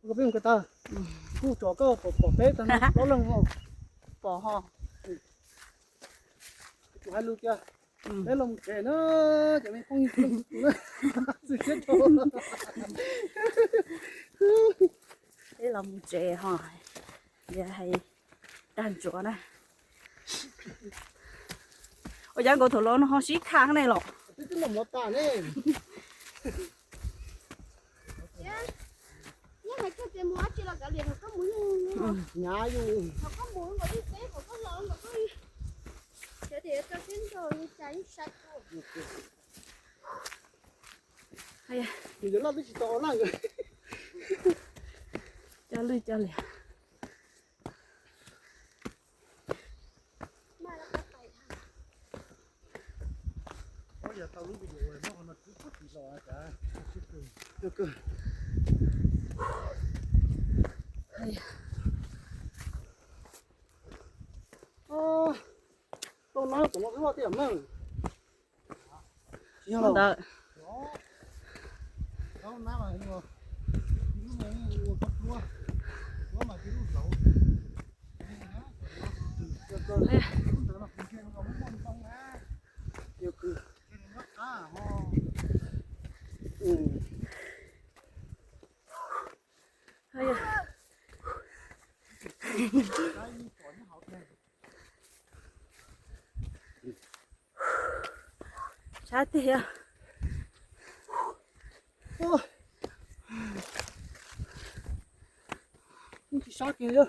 Koj peb mus ko taw, kuj tsom koj pom peb tag no plaub leeg no. Pom ho. Kuv hais lus tias peb los mus tsev na, ces me phooj ywg, txwm siab rau. Peb los mus tsev ho, yog hais tag ntsuav na. Ua cas nkaus thaum los no ho sib khaj ne los? Coj lwj coj liam. Tau nab tom no loj tiag na. Ntawd. Sab tiag. Tsis sab kiag li.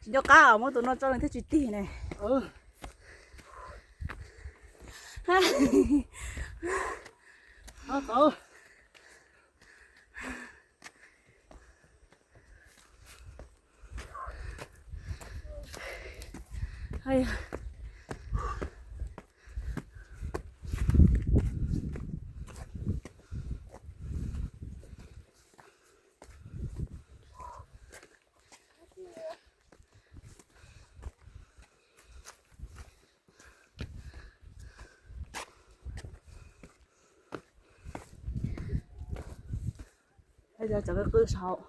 Tsis nco qab muab tus no tso nws thiaj tsis tig ne. Cov qw saum,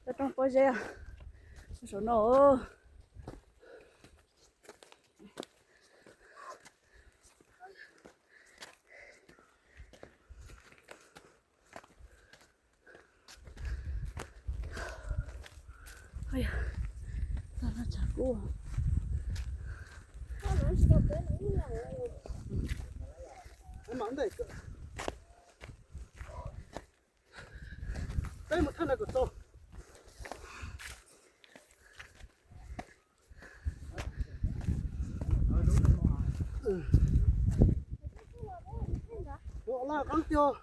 cov rooj pob zeb saum no. Peb mus thaj no kom txog. Laj qab tiag.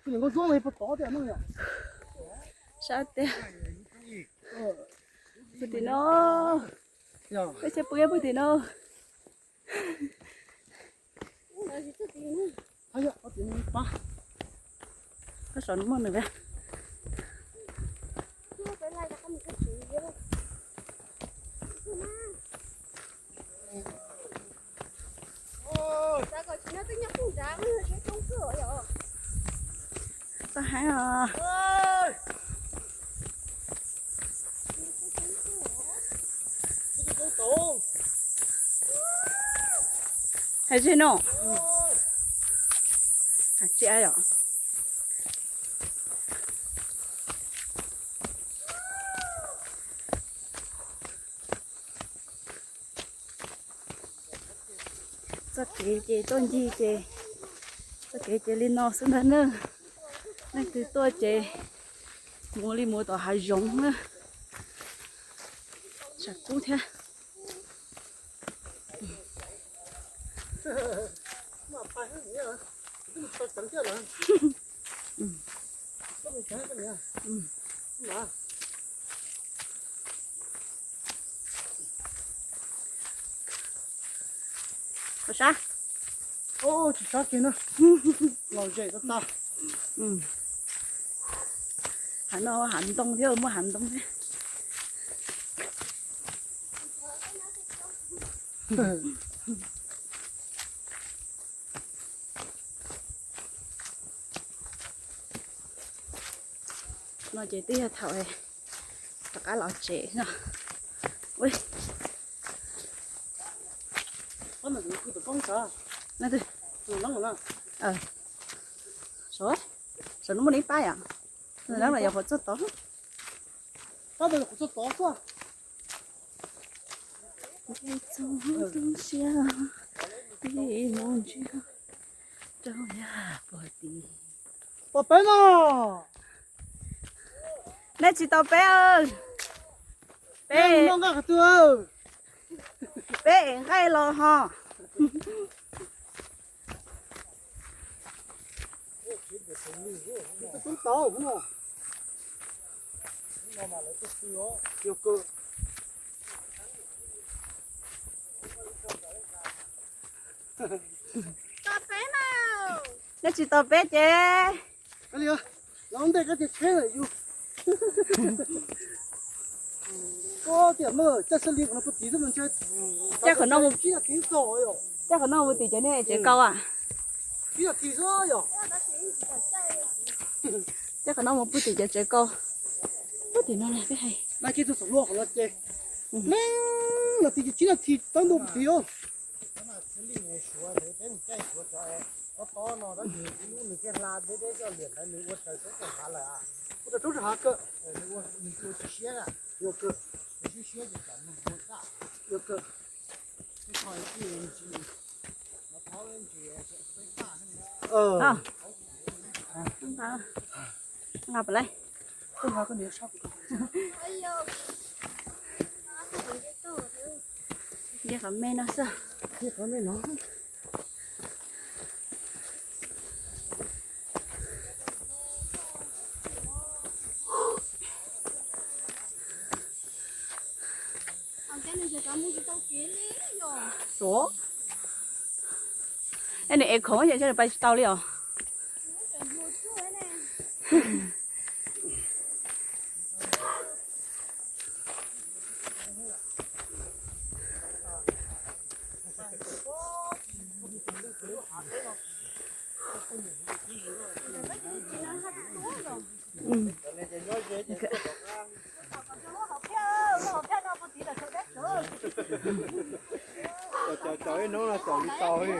Nkauj Ntsuab puag tod tiag no. Sab tiag. Puag tim no. Peb tsis pw puag tim no. Koj saum no muaj nws. Txog heev os. Hais tsis no. Hais tsis yom. Txoj kev ces tuaj ncig ces, txoj kev ces li no xwb ntag na. Leej twg tuaj ces mus li mus tom hav zoov na. Tshav kub thiab. Sab. Tsis sab kiag na. Los zem tag tag. Hav no hav ntoo thiab, muaj hav ntoo thiab. No ces twb yog thaum rov qab los tsev no. Sav no muaj neeg pab yom. Lawv los yog qhov txog tod. Pom peb no. Nej tsis tau peb, peb, peb ev nqaij los ho. Nej tsis tau peb ces. Caij qhov no mus, caij qhov no mus tim ces nej tsev kau a. Caij qhov no mus pug tim ces tsev kau. Pug tim no peb hais. Leej no tim tsib nas this tab ntua pug tim os. Nqa pam lawm. Nce qhov me no xwb. Suav. Es nws ev khoom ces nws pais tsis tau li os. Caum ib hnub no caum tsis tau li.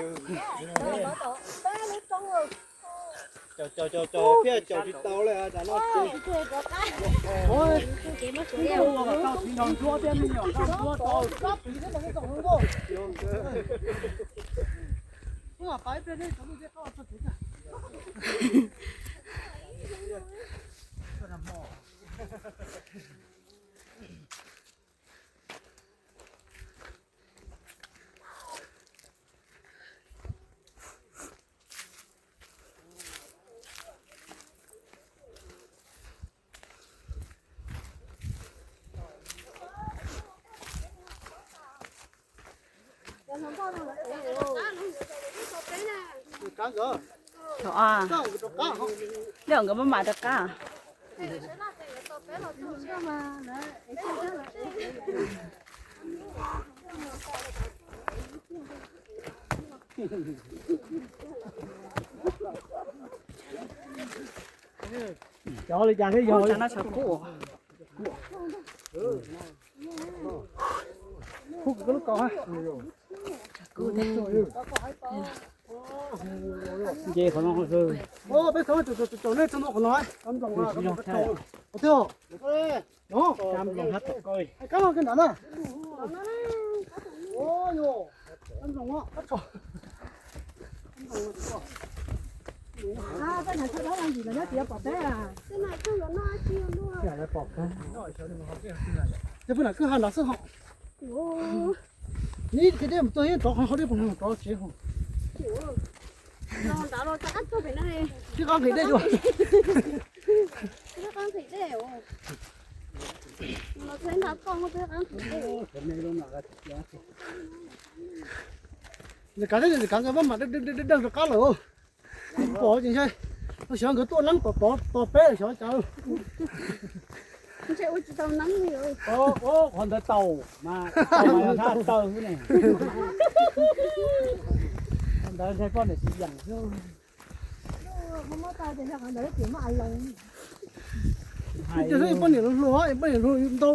Caum caum caum caum thiaj caum tsis tau li tas no. Thaum, a, nej nkawd maj mam rov qab. Cov li cas thiab yog no tshav kub. Kub kawg lub kaus. Nce qhov no. Peb txhob caum nej txhob no qhov no. Qhov twg? Kab no kiag nrad na. Peb na kwj ha nrad xwb hos. Neb thiaj dej mus txog yeej rov qhov dej pog rov tsev hos. Tib qab nqhis dej dua. Kav thiab, kav nkawd maj mam deev rov qab lawm. Pom ces ntshe xyov nkawd tuaj neeb tom tod tos peb xyov cas. Ntshe ua tsis tau neeb li. Qhov ntawd tau mas, tau mas yog thaj taw xwb ne. Qhov ntawd ntshe poj niam tsis yeem xwb. Poj niam hluas hluas, poj niam hluas ntau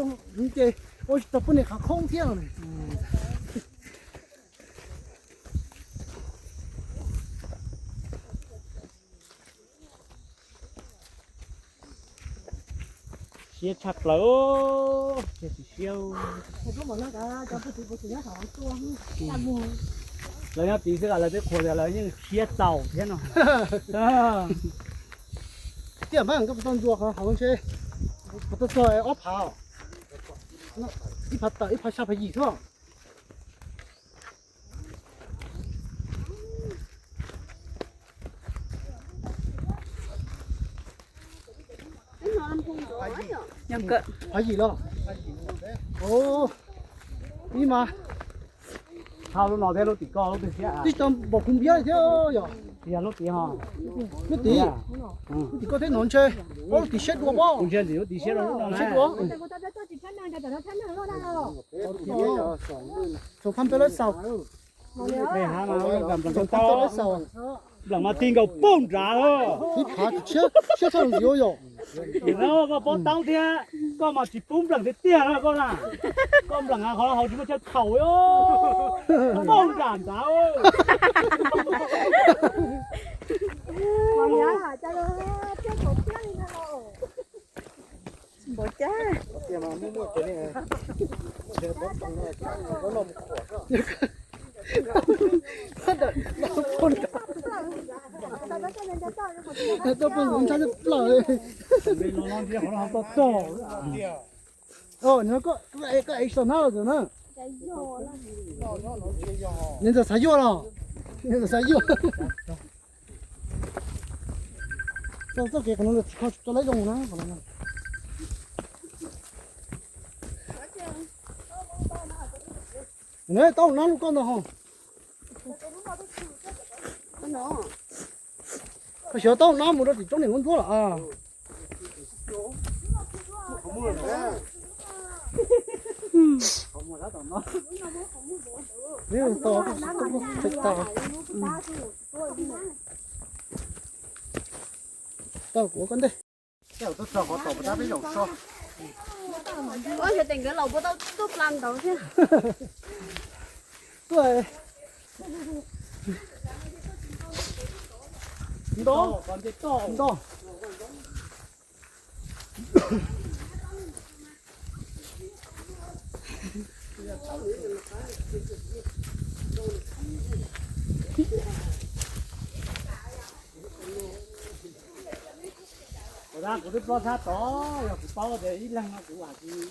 ces ua tsis tau poj niam khav khaub thiab. Siab tshaj plaws, siab tsis siab. Lawv nyob tid xwb lawv twb qhuas tias lawv yeej siab txaus thiab no. Tiam mas koj puas tau ntxuas qhov hauv ntshe puas tau txog ob phav, ib phav tawm ib phav xya phav yim xwb. Phav yim los? Ib mas. Hau lub no thiab lub tim ko lub twg thiab? Tib co npaum kuv npiab thiab yog. Yog lub tim ho. Lub tim, lub tim ko thiab no ntshe. Ob lub tim siab dua pob. Kuv ntsia ntxim lub tim siab dua lub no siab dua. Txhoov phab peb lawv xaus. Txhoov phab peb lawv xaus. Nplam mas ti nkaus poob nrad lawm. Ib phav siab tshaj ntxiv yog. Koj pob taub thiab, koj mas tsis pub nplam tiag tiag na koj na. Koj nplam qhov hauv tsis muaj chaw thaum, poob nram nrad. Tau poj ntxoov ntshai plaws li. Nws koj ev xav hnab los na. Nws ntxawm xav yuaj los. Nws ntxawm xav yuaj. Txoj kev qhov no tsis kho tsis tau lawv zoo na. Nws tau nab lub koj ntag ho. Koj xyov tau nab mus rau tim roob niam lub ntsuab lawm. Tau kuv koj ntej. Ua xyov tes nkawd laus puas tau tuaj pla ntawd thiab. Tuaj. Nto. Nto. Kuv twb plob sab tod, yog kuv paub tias ib leeg no kuv vam tsis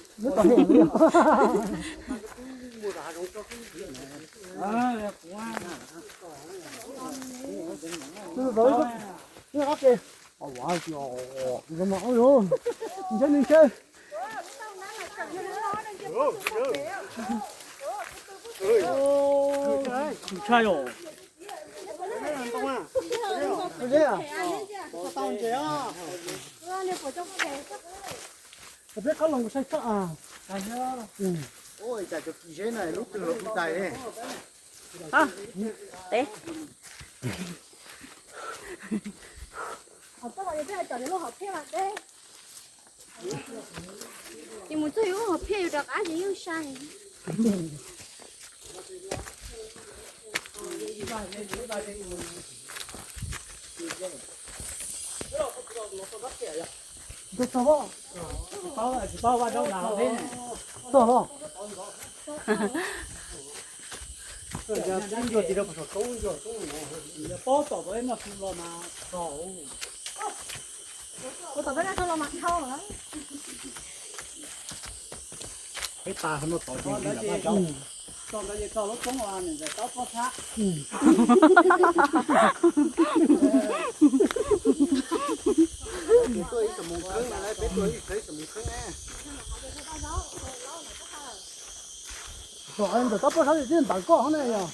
Ntshe nws ntshe. Ntshai os. Peb qab los sai txhob a. Ua cas cov kis zeb no lub twg los kuj tais. Ces mus txog yus lub hom phiaj yus rov qab ces yeej sai. Txog los? Pob tom peb noj su los mas txog. Ua tom peb noj su los mas dhau. Peb tas no tom ces txog ntawd ces txog lub roob uas niam ntxawm taub pob txhab. Peb tuaj ib xeem moos kheeb na, peb tuaj ib xeem moos kheeb na. Ntawm tau poj sab tim ntawm koj ne yog.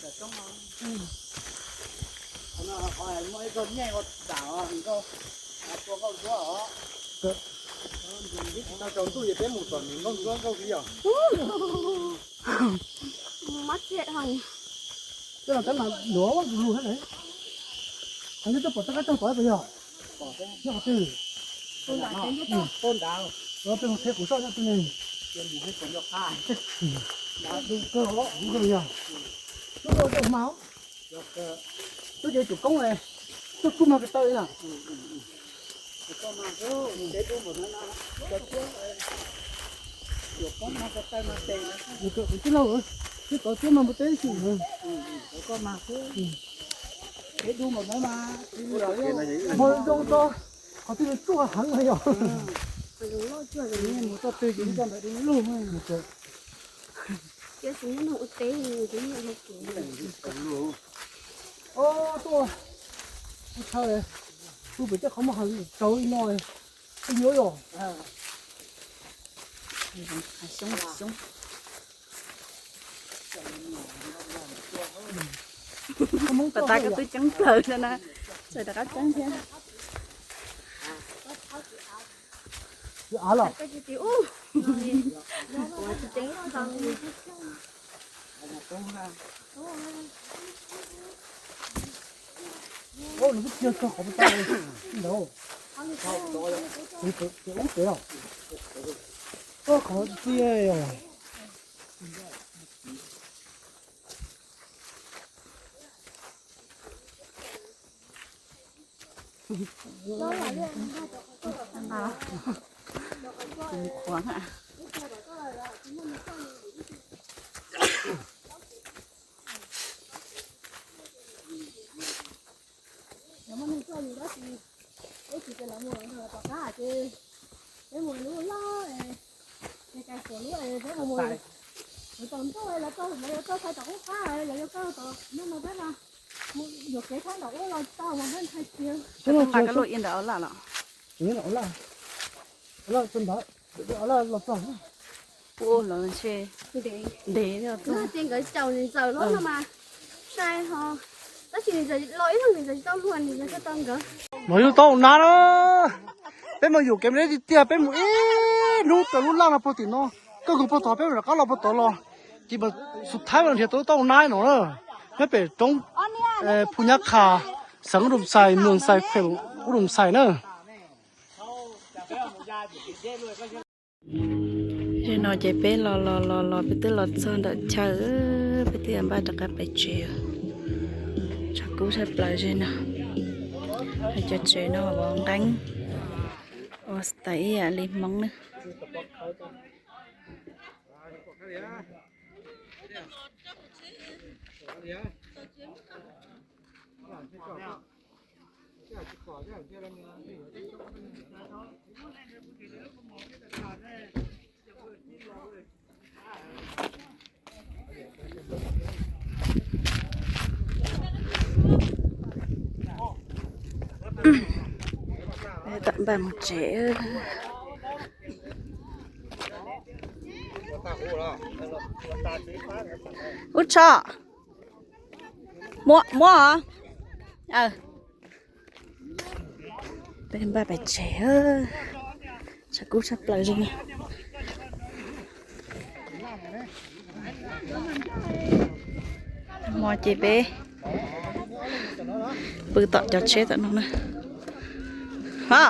Muaj ib tug nyej ua tam tua nkauj ntsuab os. Tau tsaus ntuj es peb mus tom niam nkauj ntsuab nkauj li os. Mus mab txiag dhau. Coj los cov no luav lug thiab ne. Qhov nyob coj pom toj qab coj pom puas yog? Nyob qhov twg? Peb mus teb kuv soj nyob twg ne. Lub kawg yog. Lub kawg mas. Lub ces tsum koob, tuaj kuj mag ko taw na. Tij laug, twb tov tiab mag npua teb xwb. Npua zoo tso, qhov twg tsuaj heev yog. Tuaj, tuaj pem tej qhov muag heev tsaus li no, yuav yog. Pas tas koj twb ceeb plaws no na, txawm rov qab ceeb thiab. Qhov txiaj os. Muaj neeg tuaj yus dab tsi, peb tsis tias lawv mus tom qab ces peb mus lub loj es, ces kais tuam lub es peb mus mus. Lawv tom ntuj lawv tau, lawv yuav tau txhais tom qub qab, lawv yuav tau tom no no peb mas mus yuam kev thaib nram ub los tau mas peb ntshai tiag. Peb nqa kab loj ia nram ub laj los. Ua los ntshe ntev thiab. Tias nkawd caum ntxawm lub no mas sai ho, tab sis los ib leeg ntxawm tsis tau luag, ntxawm tsis tau nkawd. Los yug tau na, peb mus yuam kev deb tiag tiag, peb mus ib hnub tawm lub laj no puag tim no, koj mus puag tod peb mam rov qab los puag tod los, ces mas xus thaib mas nrhiav tau tau na no na. Nyob pem roob Phu Nyab Qha, xeev Ub Dum Xais, moos Xais, khuem Ub Dum Xais na. Zaum no ces peb los los los los peb twb los txog ntawm chaw, peb twb npaj rov qab pem tsev. Tshav kub tshaj plaws zaum no. Cov tsev no ua nqeeb, ua style ib yam li Hmoob na. Tawm npaj mus tsev. Ub tso. Muab, muab os. Peb npaj pem tsev, tshav kub tshaj plaws li. Hmo ces peb pw tom cov tsheb tom no na. Ho,